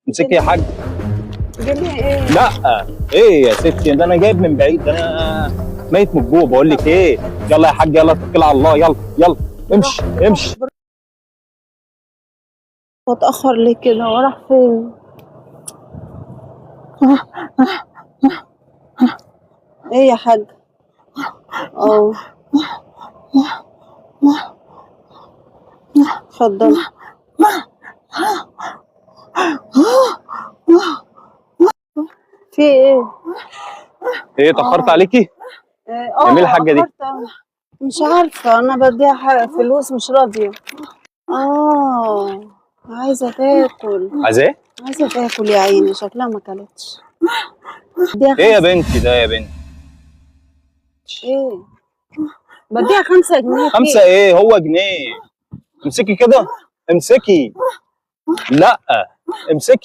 امسكي يا حاج. جنيه ايه؟ لا ايه يا ستي، ده انا جايب من بعيد، ده انا ميت من الجوع. بقول لك ايه، يلا يا حاج، يلا اتكل على الله، يلا يلا امشي امشي. واتأخر ليه كده؟ وراح فين؟ ايه يا حاج؟ اه اتفضل. في ايه؟ ايه اتاخرت عليكي؟ اه جميل الحاجة دي. اتأخرت أوي. مش عارفة، انا بديها فلوس مش راضية. اه عايزة تاكل. عايزه ايه؟ عايزة تاكل يا عيني، شكلها ما كلتش. بديها ايه يا بنتي ده يا بنتي؟ ايه؟ بديها 5 جنيه. في 5 ايه؟ هو جنيه. امسكي كده، امسكي. لا امسكي.